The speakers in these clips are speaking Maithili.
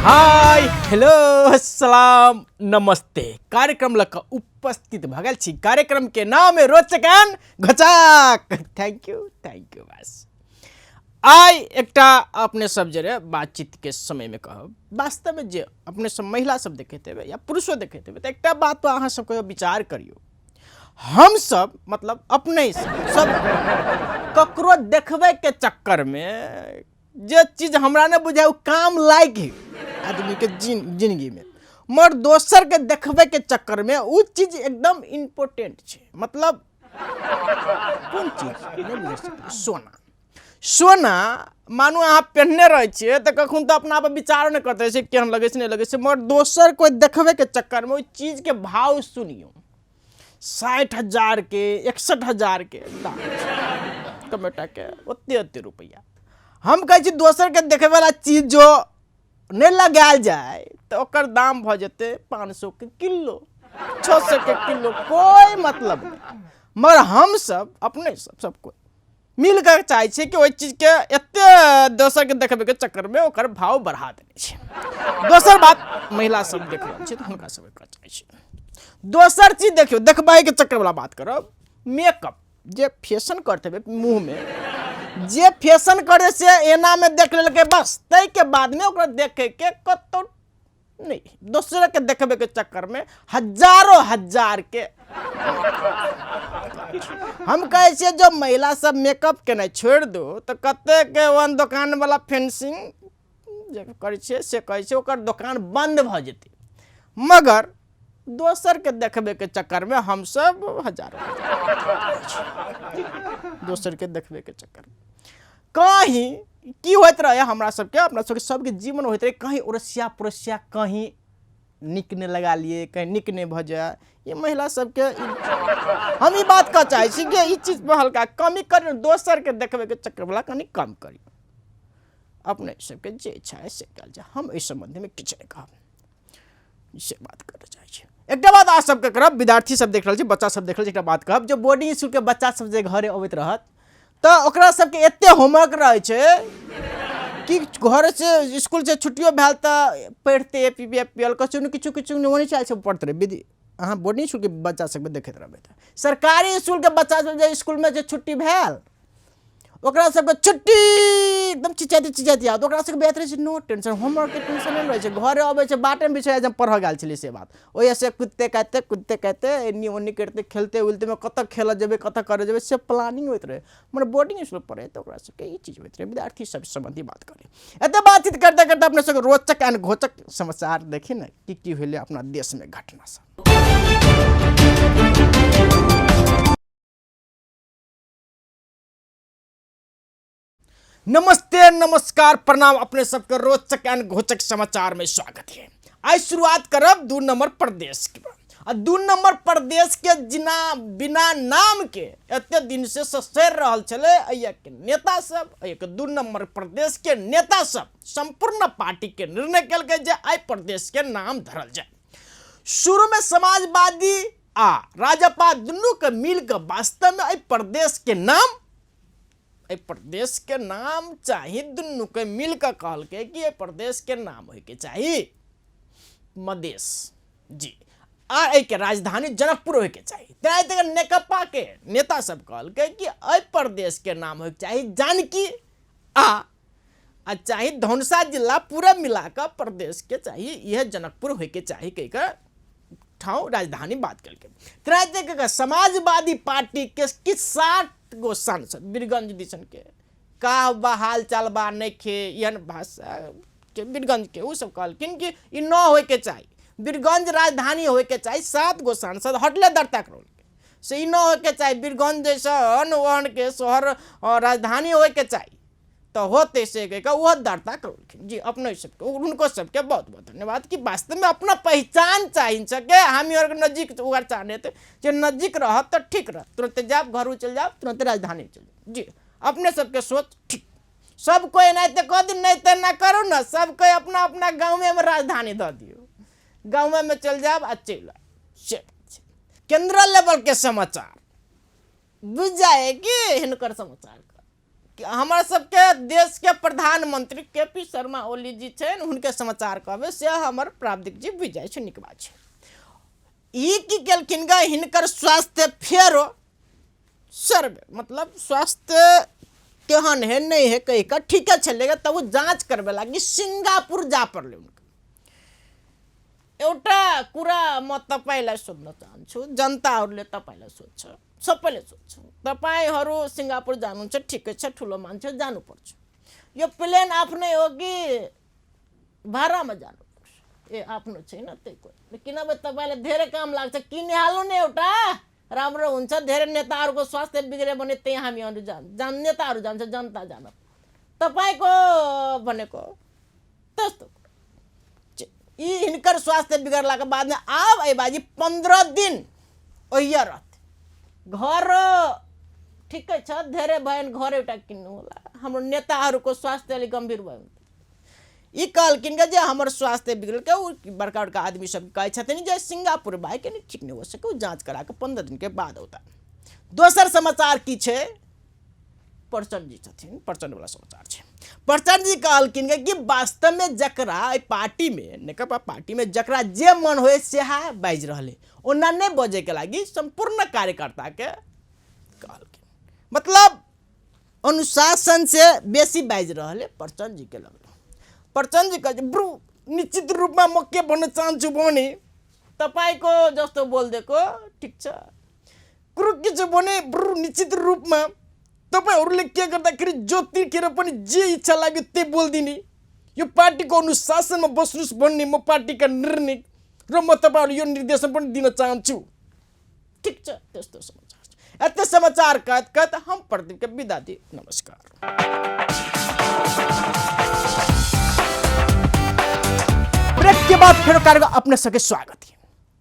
हाय हेलो सलाम नमस्ते। कार्यक्रम लऽ कऽ उपस्थित भऽ गेल छी। कार्यक्रम के नाम है रोचक एंड घोचक। Thank you thank you. बस आइ एकटा अपने सब जरे बातचीत के समय में कहब, वास्तव में जे अपने सब महिला सब देखैत हेबै या पुरुषो देखैत हेबै, तऽ एकटा बात पर अहाँ सब कहियो विचार करियौ। हम सब मतलब अपने सब ककरो देखबै के चक्कर में जे चीज हमरा नहि बुझाय ओ काम लायक है आदमी के जिंदगी में, मगर दोसर के देखबै के चक्कर में ओ चीज एकदम इम्पोर्टेंट छै। मतलब कोन चीज नहि बुझि सकबै। सोना, सोना मानू अहाँ पहिनने रहै छियै तऽ कखन तऽ अपना पर विचारो नहि करैत रहै छै केहन लगै छै नहि लगै छै, मगर दोसर कोइ देखबैके चक्करमे ओहि चीजके भाव सुनियौ 60,000 के 61,000 के दाम छै टमेटाके, ओते ओते रुपैआ। हम कहै छी दोसरके देखैवला चीज जो नहि लगायल जाय तऽ ओकर दाम भऽ जेतै 500 के किलो, 600 के किलो, कोइ मतलब नहि। मगर हमसब अपने सब सब कोइ मिल कऽ चाहै छियै कि ओहि चीजके एते दोसरके देखबैके चक्करमे ओकर भाव बढ़ा देने छै। दोसर बात महिला सब देख रहल छै तऽ हुनका सबके कहऽ चाहै छियै। दोसर चीज देखियौ, देखबैके चक्करवला बात करब, मेकअप जे फैशन करते हेबै मुँहमे, जे फैशन करे से एनामे देख लेलकै बस, ताहिके बादमे ओकरा देखैके कतहु नहीं, दोसरके देखबैके चक्करमे हजारो हजार के। हम कहै छियै जो महिला सब मेकअप केनाइ छोड़ि दू तऽ कतेक ओहन दोकानवला फेंसिंग जे करै छियै से कहै छै ओकर दोकान बन्द भऽ जेतै, मगर दोसरके देखबैके चक्करमे हमसब हजारो दोसरके देखबैके चक्करमे कहीं की होइत रहै हमरा सबके, अपना सबके सबके जीवन होइत रहै कहीं अड़ोसिया पड़ोसिया कहीं नीक नहि लगा लिए, कहीं नीक नहि भऽ जाए। ई महिला सबके हम ई बात कहऽ चाहै छी कि ई चीजपर हल्का कमी करियौ, दोसरके देखबैके चक्करवला कनि कम करियौ। अपने सबके जे इच्छा है से कयल जाए, हम एहि सम्बन्धमे किछु नहि कहब, से बात करऽ चाहै छी। एकटा बात अहाँ सबके करब, विद्यार्थी सब देख रहल छी, बच्चा सब देख रहल छी, एकटा बात कहब, जे बोर्डिंग स्कूलके बच्चा सब जे घरे अबैत रहत तऽ ओकरा सबके एते होमवर्क रहै छै कि घरसँ स्कूलसँ छुट्टियो भेल तऽ पढ़िते पी पी एल किछु ने किछु किछु ने ओने चाहै छै पढ़ते रहै। विधि अहाँ बोर्डिंग स्कूलके बच्चा सबके देखैत रहबै तऽ सरकारी स्कूलके बच्चा सब जे स्कूलमे जे छुट्टी भेल ओकरा सबके छुट्टी एकदम चिचाइते चिचाइते आओत, ओकरा सबके बेहतर रहै छै, नो टेंशन, होमवर्कके टेंशन नहि रहै छै। घरे अबै छै बाटेमे बिछाइ जब पढ़ऽ गेल छलियै से बात, ओहिसँ कुदते काटिते कुदते काटिते एन्नी ओन्नी करिते खेलते उलतेमे कतऽ खेलऽ जेबै कतऽ करऽ जेबै से प्लानिंग होइत रहै। मगर बोर्डिंग स्कूल पढ़ै तऽ ओकरा सबके ई चीज होइत रहै। विद्यार्थी सब सम्बन्धी बात करी, एते बातचीत करते करते अपने सबके रोचक एंड घोचक समाचार देखी ने की की भेलै अपना देशमे घटना सब। नमस्ते नमस्कार प्रणाम, अपने सबके रोचक एंड घोचक समाचार में स्वागत है। आज शुरुआत करब 2 नंबर प्रदेश के। आ 2 नंबर प्रदेश के जिना बिना नाम के एते दिन से ससैर रहल छलै एहिया के नेता सब, एहिया के 2 नंबर प्रदेश के नेता सब संपूर्ण पार्टी के निर्णय केलकै जे एहि प्रदेश के नाम धरल जाय। शुरू में समाजवादी आ राजपा दुनू के मिल के वास्तव में एहि प्रदेश के नाम, एहि प्रदेश के नाम चाही, दुनू के मिल के कहलकै कि एहि प्रदेश के नाम होय के चाही मधेश जी, आ एहि के राजधानी जनकपुर होय के चाही। तेना तक नेकपा के नेता सब कहलकै कि एहि प्रदेश के नाम होय के चाही जानकी आ चाही धनुषा जिला पूरा मिला कऽ प्रदेश के चाही यह जनकपुर होय के चाही कहि कऽ ठाउँ राजधानी बात केलकै। तेना तक समाजवादी पार्टी के किछु 7 गो सांसद वीरगंज दिसन के का बा हाल चाल बा नहीं खे एहन भाषा के वीरगंज के उ सब कहलखिन कि ई न होय के चाही, वीरगंज राजधानी होय के चाही। 7 गो सांसद हटले दर्ता करौलकै से ई न होय के चाही, वीरगंज जैसन ओहन के शहर राजधानी होय के चाही तो होते से कह के वह दर्ता करौलखिन जी। अपने सबके उनको सबके बहुत बहुत धन्यवाद कि वास्तव में अपना पहचान चाही सके, हम और नजीक उगर चाहने थे जे नजीक रहत तो ठीक रहत, तुरंत जाब घर चल जाब, तुरंत राजधानी चल जाब जी। अपने सबके सोच ठीक, सब कोई एनाहिते कह दी नहीं तो ना करू ना, सब कोई अपना अपना गाँव में राजधानी दऽ दियौ, गाँव में चल जाब आ चलि आयब। से केंद्र लेवल के समाचार बुझ जाए कि हिनकर समाचार हमर सबके देश के प्रधानमंत्री के पी शर्मा ओली जी छनि, हुनके समाचार कहबै से हमर प्राविधिक जी बुझि जाइ छै, नीक बात छै। ई की केलखिन गे, हिनकर स्वास्थ्य फेरो सर्वे, मतलब स्वास्थ्य केहन है नहीं है कहि कऽ ठीके छलै तब ओ जाँच करबै लागी सिंगापुर जा पड़लै हुनका। एउटा कुरा म तपाईँलाई सोध्न चाहन्छु, जनताहरूले तपाईँलाई सोध्छ, सबैले सोध्छ, तपाईँहरू सिङ्गापुर जानुहुन्छ ठिकै छ, ठुलो मान्छे जानुपर्छ, यो प्लेन आफ्नै हो कि भाडामा जानुपर्छ? ए आफ्नो छैन त्यही कुरा, किनभने तपाईँलाई धेरै काम लाग्छ, किनिहाल्नु नि एउटा राम्रो हुन्छ। धेरै नेताहरूको स्वास्थ्य बिग्रियो भने त्यहीँ हामीहरू नेताहरू जान्छ, जनता जान तपाईँको भनेको त्यस्तो। यी हिनकर स्वास्थ्य बिगड़लाके बादमे आब एहि बाजी 15 दिन ओहिया रहतै। घर ठिकै छ, धेरै भयो भने घर एउटा किन्नु होला। हाम्रो नेताहरूको स्वास्थ्य अलिक गम्भीर भयो भने ई कहलखिन जे हमर स्वास्थ्य बिगड़ल के, उ बड़का बड़का आदमी सब कहै छथिन जे सिंगापुर भाई के ठीक नहीं हो सके, उ जाँच करा के 15 दिन के बाद औता। दोसर समाचार की छै, प्रचण्ड जी छथिन, प्रचण्ड वाला समाचार छै। प्रचण्ड जी कहलखिन कि वास्तव में जकरा एहि पार्टी में, नेकपा पार्टी में जकरा जे मन होए सेहा बाजि रहलै, ओना नहि बजैके लागि सम्पूर्ण कार्यकर्ताके कहलखिन। मतलब अनुशासन से बेसी बाजि रहलै प्रचण्ड जी के लगलै। प्रचण्ड जी कहै ब्रु निश्चित रूपमा म के भन्न चाहन्छु भने तपाईँको जस्तो बोलिदिएको ठिक छ, कुरो के छ भने ब्रु निश्चित रूपमा तपाईँहरूले के गर्दाखेरि जतिखेर पनि जे इच्छा लाग्यो त्यही बोलिदिने, यो पार्टीको अनुशासनमा बस्नुहोस् भन्ने म पार्टीका निर्णय र म तपाईँहरू यो निर्देशन पनि दिन चाहन्छु। ठिक छ, त्यस्तो समाचार छ। यति समाचार कहत कहत हम प्रदीप के विदा दी। नमस्कार। ब्रेक के बाद फेर कार्यक्रम अपने सबके स्वागत है।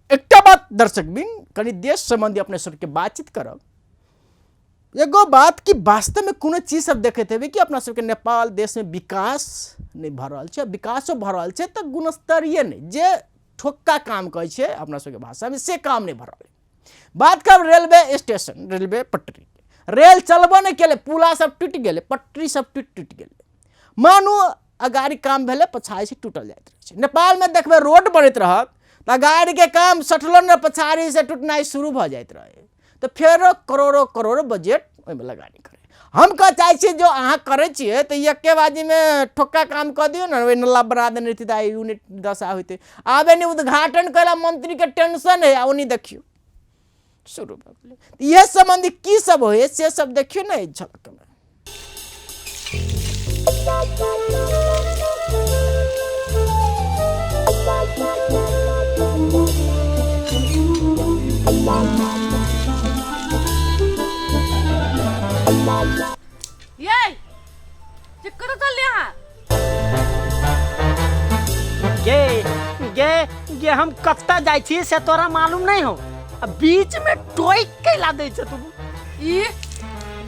एकटा बात दर्शक बिन कनि देश संबंधी अपने सबके बातचीत करब। एगो बात कि वास्तव में कोनो चीज सब देखैत हेबै कि अपना सबके नेपाल देश में विकास नहीं भऽ रहल छै, विकासो भऽ रहल छै तऽ गुणस्तरीय नहि, जे ठोक्का काम कहै छै अपना सबके भाषामे से काम नहीं भऽ रहल। बात करब रेलवे स्टेशन, रेलवे पटरी, रेल चलबो नहि केलै, पुला सब टूटि गेलै, पटरी सब टूटि टूटि गेलै, मानू अगाडि काम भेलै पछाड़ि से टूटल जाइत रहै छै। नेपालमे देखबै रोड बनैत रहत तऽ अगाडिके काम सटलो ने पछाड़ि से टूटनाइ शुरू भऽ जाइत रहै, तऽ फेरो करोड़ो करोड़ो बजट ओहिमे लगानी करै। हम कह चाहै छियै जो अहाँ करै छियै तऽ एके बाजीमे ठोक्का काम कऽ दियौ ने, ओहि नाला बना देने रहितै तऽ आइ यूनिट दशा होइतै। आब एनी उद्घाटन कयला मन्त्रीके टेंशन है, आ ओनी देखियौ शुरू भऽ गेलै। इएह सम्बन्धी की सब होइए से सब देखियौ ने एहि झलकमे। ये जे कतऽ चललियै अहाँ? गे गे गे हम कतऽ जाइ छी से तोरा मालूम नहीं हो, आ बीच में टोक कैला दै छ तू? ई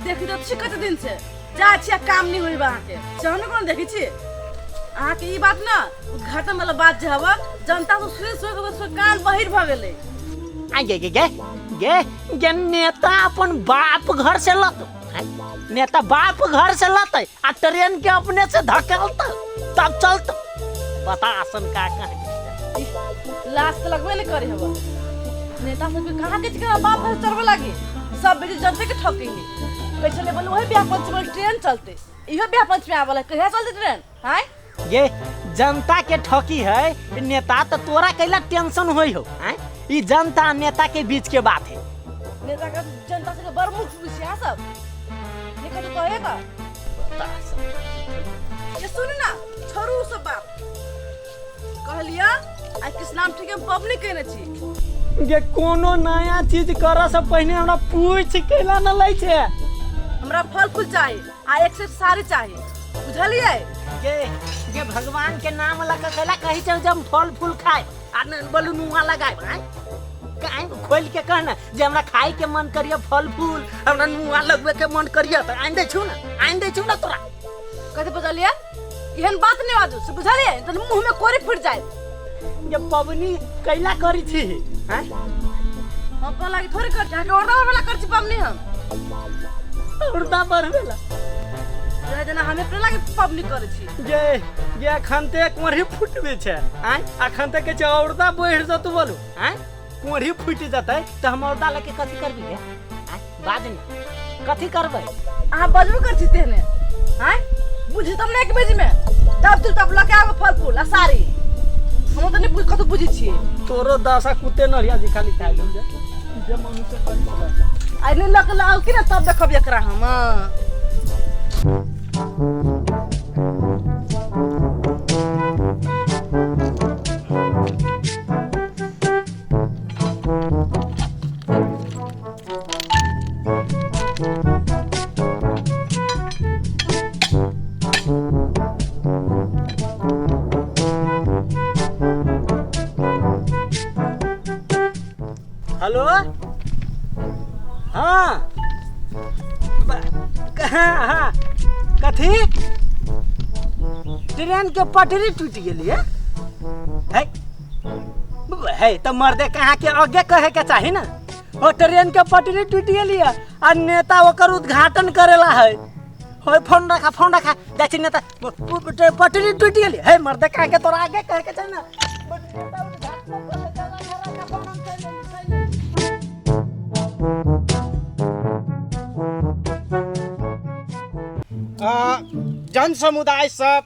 देखी तऽ छी कते दिन से जा छी आ काम नहीं होइबा अहाँके, चहन कोन देखै छी अहाँके ई बात ना उद्घाटन वाला बात जे हवा जनता से सुनि सुनि कऽ सुनि कान बहिर भऽ गेलै। आ गे गे गे गे गे नेता अपन बाप घर से लत, नेता बाप घर से लतै आ ट्रेन के अपने से धकेलतै तब चलतै। बता आसन का कह लाज तऽ लगबे नहीं करे हवा नेता सबके, कहाँ के चिकना बाप घर चढ़बे लागी, सब बेटी जनते के ठके है। कहै छलै बोले वही बियाह पंचमी ट्रेन चलते, इहो बियाह पंचमी आबे कहिया चलते ट्रेन? हाय ये जनता के ठकी है नेता, तो तोरा कैला टेंशन होई हो? हैं ई जनता नेता के बीच के बात है। नेता के जनता से बड़ मुख सुनै छी सब नहीं कथी कहे का। ये सुन ना छोड़ू सब बात, कहलिया आइ कृष्णाम ठीक हम पबनी केने छी। गे कोनो नया चीज करऽ से पहिने हमरा पूछ कैला न लै छै? हमरा फल फूल चाही आ एक सेट साड़ी चाही, बुझलियै? गे गे भगवान के नाम लऽ कऽ कैला कहै छै जे हम फल फूल खाय आ न बोलू नुआ लगाय? आँय काहे खोल के कह ना जे हमरा खाय के मन करिए फल फूल, हमरा नुआ लगबे के मन करिए तऽ आनि दै छु ना, आनि दै छु ना तोरा। कथी बजलियै? एहन बात नहीं बाजू से, बुझलियै? तऽ मुंह में कोरी फूट जाए। जे पबनी कैला करी छी? हैं हम अपना लागी थोड़ी कर, अहाँके औरदा वाला कर छी पबनी हम। औरदा बढ़वेला रहे जेना हमे अपने लागे पबनी करै छी। गे गे, अखन ते कोढ़ी फुटबे छै। आय अखन ते के छै औरदा बढ़ि जतौ बोलू। आय कोढ़ी फुटि जतै तऽ हम औरदा लके कथी करबी गे? आय बाज ने, कथी करबै? अहाँ बजबो करै छी तेहने। आँय बुझी तब ने एक बेजी में तब तू तब लके आबो फल फूल आ साड़ी। हम तऽ नहि बुझ कतौ बुझै छियै। तोरो दशा कुत्ते नरिया जी खाली खाइ लू जे जे मनुष्य करी छलै। आइ नहि लके लाउ कि ने तब देखब एकरा हम। हेलो, हाँ हाँ हाँ, कथी ट्रेन के पटरी टूटि गेली है? है है तऽ मर्दे कहाँ के आगे कहे के चाही ना। ओ ट्रेन के पटरी टूटि गेली है आ नेता ओकर उद्घाटन करेला है। होय फोन रखा, फोन रखा, जाइ छी नेता। पटरी टूटि गेली है, मर्दे कहाँ के तोरा आगे कहे के चाही ना। नेता उद्घाटन करे ला, रखा, रखा, फोन हम चलि एली, चलि एली। जन समुदाय सब,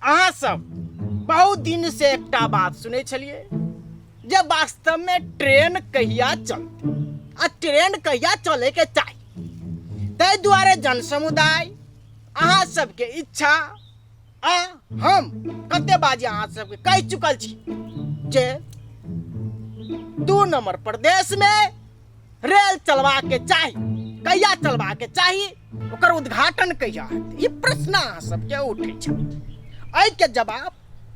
अहाँ सब बहुत दिन से एकटा बात सुनै छलियै जे वास्तव में ट्रेन कहिया चलतै आ ट्रेन कहिया चले के चाही। ताहि दुआरे जन समुदाय अहाँ सबके इच्छा आ हम कते बाजी अहाँ सबके कहि चुकल छी जे 2 नंबर प्रदेश में रेल चलवा के चाही, कहिया चलवा के चाही, ओकर उद्घाटन कहिया हेतै, ई प्रश्न अहाँ सबके उठै छै। एहिके जवाब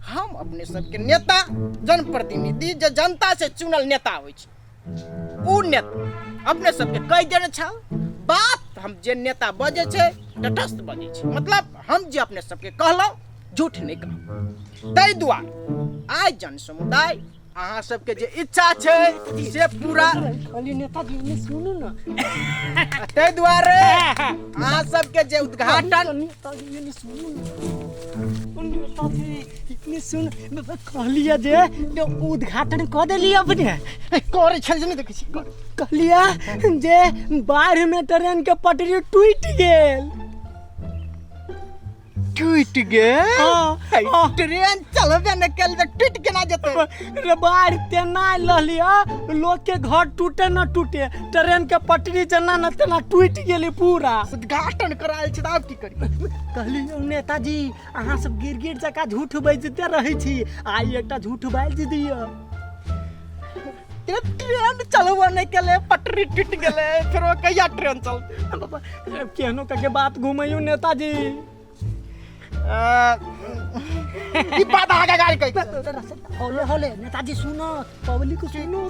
हम अपने सबके नेता जनप्रतिनिधि जे जनता से चुनल नेता होइ छै उ नेता अपने सबके कहि देने छल। बात हम जे नेता बजै छै तटस्थ बजै छै, मतलब हम जे अपने सबके कहलहुँ झूठ नहि कहलहुँ। ताहि दुआरे आइ जन समुदाय अहाँ सबके जे इच्छा छै से पूरा खाली नेताजी ने सुनू ना। ताहि दुआरे अहाँ सबके जे उद्घाटन नेताजी ने सुनू ना, नेताजी ने सुन, कहलियै जे उद्घाटन कऽ देलियै अपने। करै छल जे नहि देखै छी। कहलियै जे बाढ़ि में ट्रेन के पटरी टूटि गेल। टूटि गेल? हाँ, हाँ। ट्रेन चलबे नहि कयल तऽ टूटि केना जेतै? रे बाढ़ि तेना लहलिया लोग के घर टूटे न टूटे, ट्रेन के पटरी जेना न तेना टूटि गेली पूरा। उद्घाटन करायल छै तऽ आब की करी? कहलियै नेताजी अहाँ सब गिर गिर जकाँ झूठ बाजिते रहै छी, आइ एकटा झूठ बाजि दिअ। ट्रेन चलबो नहि केलै, पटरी टूटि गेलै, फेरो कहिया ट्रेन चलतै? बाबा, केहनो कके बात घुमैयौ नेताजी। ई बात अहाँके गाड़ी कहि होले होले नेताजी सुनो, पब्लिक सुनो।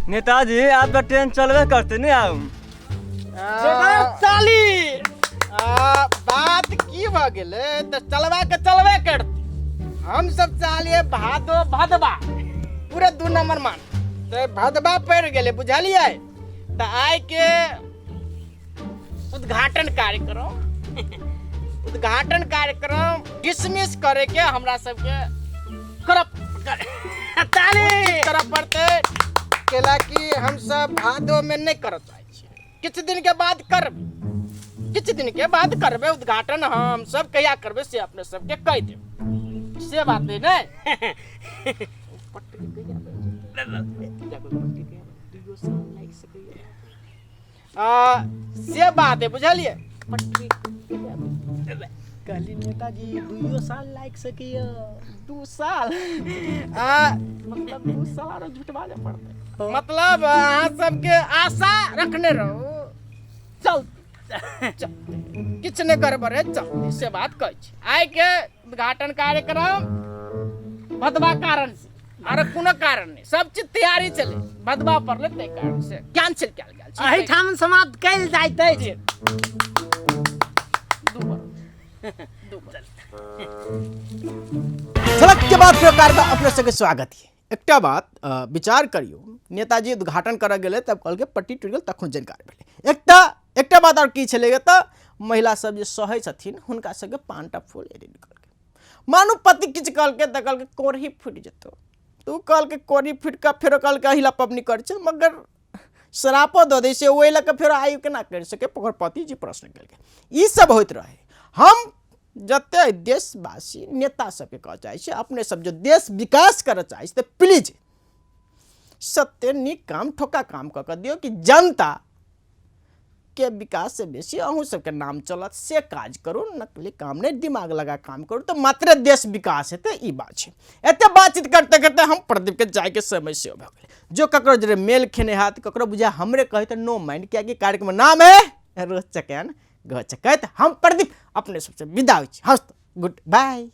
नेताजी आब तऽ ट्रेन चलबे करतै ने आब। चाली बात की भऽ गेलै तऽ चलबा के चलबे करतै। हम सब चाहलियै भादो भदवा पूरे 2 नंबर मान तऽ भदवा पड़ि गेलै, बुझलियै? तऽ आइ के उद्घाटन कार्यक्रम उद्घाटन कार्यक्रम डिसमिस करे के हमरा सबके करब ताली करऽ पड़तै, कैला कि हम सब भादो में नहि करऽ चाहै छियै। किछु दिन के बाद करबै, किछु दिन के बाद करबै उद्घाटन। हम सब कहिया करबै से अपने सबके कहि देब, से बात नहि ने। से बात है, बुझलियै? कहली नेताजी 2 साल लागि सकैया। 2 साल? मतलब 2 साल आरो झूठ बाजऽ पड़तै। मतलब अहाँ सबके आशा रखने रहू, चल चल किछु नहि गड़बड़ है, चल से बात कहै छी। आइ के उद्घाटन कार्यक्रम भदवा कारण से, आरो कोनो कारण नहि, सब चीज तैयारी चले, भदवा पड़लै ताहि कारण से कैंसिल कयल गेल छै। एहिठाम समाप्त कयल जाइत अछि। झलक के बाद फिर कार्यक्रम अपने सबके स्वागत है। एकटा बात विचार करियौ, नेताजी उद्घाटन करऽ गेलै तब कहलकै पट्टी टूटि गेल, तखन जानकारी भेलै। एकटा बात आओर की छलै तऽ महिला सब जे सहै छथिन हुनका सबके 5टा फूल एडिट कहलकै। मानू पति किछु कहलकै तऽ कहलकै कोरही फूटि जेतौ, तऽ ओ कहलकै कोरही फूटि कऽ फेरो कहलकै अहिला पबनी करै छै, मगर श्रापो दऽ दै छै ओहि लऽ कऽ फेरो आयु केना करि सकै, ओकर पति जी प्रश्न केलकै। ई सब होइत रहै। हम जते देशवासी नेता सबके कहऽ चाहै छी, अपने सब जो देश विकास करऽ चाहै छी तऽ प्लीज सत्य नीक काम ठोका काम कऽ कऽ दियौ कि जनता के विकास से बेसी अहूँ सबके नाम चलत, से काज करू, नकली काम नहि, दिमाग लगा काम करू तऽ मात्र देश विकास हेतै। ई बात छै। एते बातचीत करते करते हम प्रदीप के जायके समय सेहो भऽ गेलै। जो ककरो जरे मेल खेने हैत, ककरो बुझाय हमरे कहै तऽ नो माइंड, कियाकि कार्यक्रम नाम है रोचक एंड घोचक। हम प्रदीप अपने सबसे विदा होइ छी। हस्त, गुड बाय।